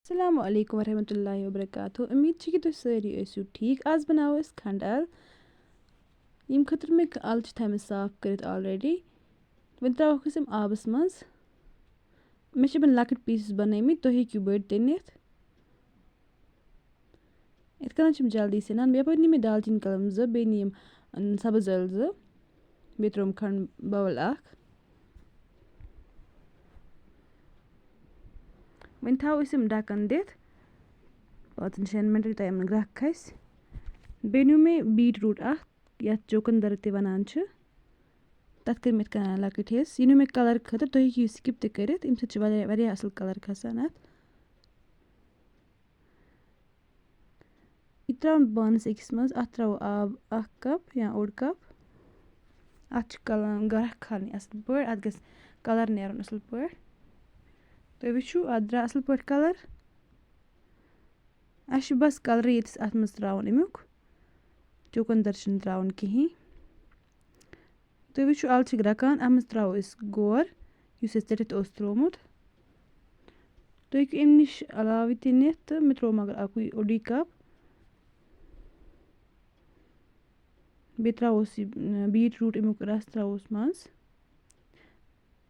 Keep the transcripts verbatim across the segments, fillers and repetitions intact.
السلام علیکم ورحمۃ اللہ وبرکاتہ۔ امید چھِ کہِ تُہۍ سٲری ٲسِو ٹھیٖک۔ آز بناوو أسۍ کھنٛڈ ال، ییٚمہِ خٲطرٕ مےٚ ال چھِ تھٲومٕتۍ صاف کٔرِتھ already۔ وۄنۍ ترٛاوہوکھ أسۍ یِم آبَس منٛز۔ مےٚ چھِ یِمَن لۄکٕٹۍ pieces بَنٲومٕتۍ، تُہۍ ہیٚکِو بٔڑۍ تہِ نِتھ۔ یِتھ کٔنۍ چھِ یِم جلدی سٮ۪نان۔ یَپٲرۍ نی مےٚ دالچیٖن کَلَم زٕ، بیٚیہِ نی یِم، اَن، سَبٕز ٲلہٕ زٕ، بیٚیہِ ترٛووُم کھنٛڈ bowl اَکھ۔ وۄنۍ تھاوو أسۍ یِم ڈَکَن دِتھ پانٛژَن شٮ۪ن مِنٹَن، یوٚتام یِمَن گرٛٮ۪کھ کھَسہِ۔ بیٚیہِ نیوٗ مےٚ beetroot اَکھ، یَتھ چوکَندَر تہِ وَنان چھِ، تَتھ کٔرۍ مےٚ یِتھ کٔنۍ لۄکٕٹۍ حِصہٕ۔ یہِ نیوٗ مےٚ colour خٲطرٕ، تُہۍ ہیٚکِو یہِ skip تہِ کٔرِتھ، اَمہِ سۭتۍ چھِ واریاہ، واریاہ اَصٕل colour کھَسان اَتھ۔ یہِ ترٛاوُن بانَس أکِس منٛز، اَتھ ترٛاوو آب اَکھ cup یا اوٚڑ cup۔ اَتھ چھِ کَلَن گرٛٮ۪کھ کھالٕنۍ اَصٕل پٲٹھۍ، اَتھ گژھِ colour نیرُن اَصٕل پٲٹھۍ۔ تُہۍ وٕچھِو، اَتھ درٛاو اَصٕل پٲٹھۍ colour۔ اَسہِ چھُ بَس colour ییٚتِس اَتھ منٛز ترٛاوُن اَمیُک، چوکَندَر چھُنہٕ ترٛاوُن کِہیٖنۍ۔ تُہۍ وٕچھِو، اَلہٕ چھِ گرٛٮ۪کان، اَتھ منٛز ترٛاوو أسۍ گور، یُس اَسہِ ژٔٹِتھ اوس ترٛوومُت۔ تُہۍ ہیٚکِو اَمہِ نِش علاوٕ تہِ نِتھ، تہٕ مےٚ ترٛوو مگر اَکُے اوٚڑُے cup۔ بیٚیہِ ترٛاووس یہِ، م، beetroot، اَمیُک رَس ترٛاووس منٛز۔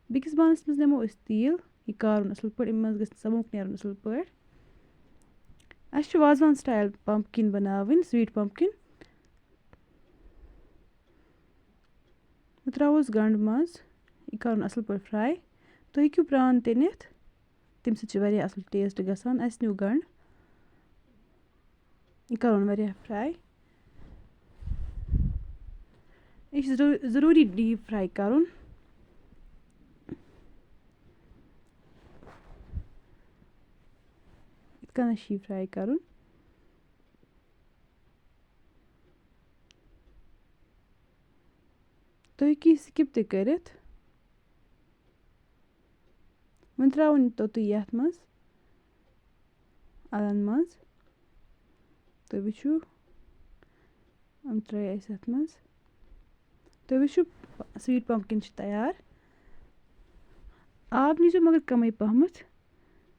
بیٚکِس بانَس منٛز نِمو أسۍ تیٖل، یہِ کارُن اَصٕل پٲٹھۍ، اَمہِ منٛز گژھِ smoke نیرُن اَصٕل پٲٹھۍ۔ اَسہِ چھُ وازوان style pumpkin بَناوٕنۍ، sweet pumpkin۔ بہٕ ترٛاووس گنٛڈٕ منٛز، یہِ کَرُن اَصٕل پٲٹھۍ fry۔ تُہۍ ہیٚکِو پرٛان تہِ نِتھ، تَمہِ سۭتۍ چھِ واریاہ اَصٕل taste گژھان۔ اَسہِ نیوٗ گنٛڈٕ، یہِ کَرُن واریاہ fry۔ یہِ چھُ ضروٗ-، ضروٗری deep fry کَرُن۔ یِتھ کٔنۍ چھُ یہِ fry کَرُن۔ تُہۍ ہیٚکِو یہِ skip تہِ کٔرِتھ۔ وۄنۍ ترٛاوُن توٚتُے یَتھ منٛز، اَلَن منٛز۔ تُہۍ وٕچھِو، یِم ترٛٲے اَسہِ اَتھ منٛز۔ تُہۍ وٕچھِو، sweet pumpkin چھِ تیار۔ آب نیٖزیو مگر کَمٕے پَہمَتھ۔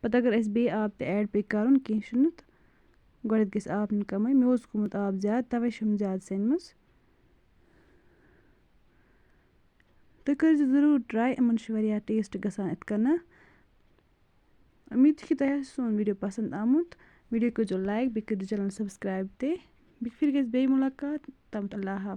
پَتہٕ اگر اَسہِ بیٚیہِ آب تہِ add پیٚیہِ کَرُن، کینٛہہ چھُنہٕ تہٕ گۄڈٮ۪تھ گژھِ آب نیُن کَمٕے۔ مےٚ اوس گوٚمُت آب زیادٕ، تَوَے چھُم زیادٕ سٮ۪نمٕژ۔ تُہۍ کٔرۍزیو ضروٗر try، یِمَن چھُ واریاہ taste گژھان یِتھ کٔنۍ۔ اُمید چھِ کہِ تۄہہِ آسہِ سون video پَسنٛد آمُت۔ Video کٔرۍزیو like، بیٚیہِ کٔرۍزیو channel subscribe تہِ۔ بیٚیہِ پھِرِ گژھِ بیٚیہِ مُلاقات۔ تام تہٕ اللہ حافظ۔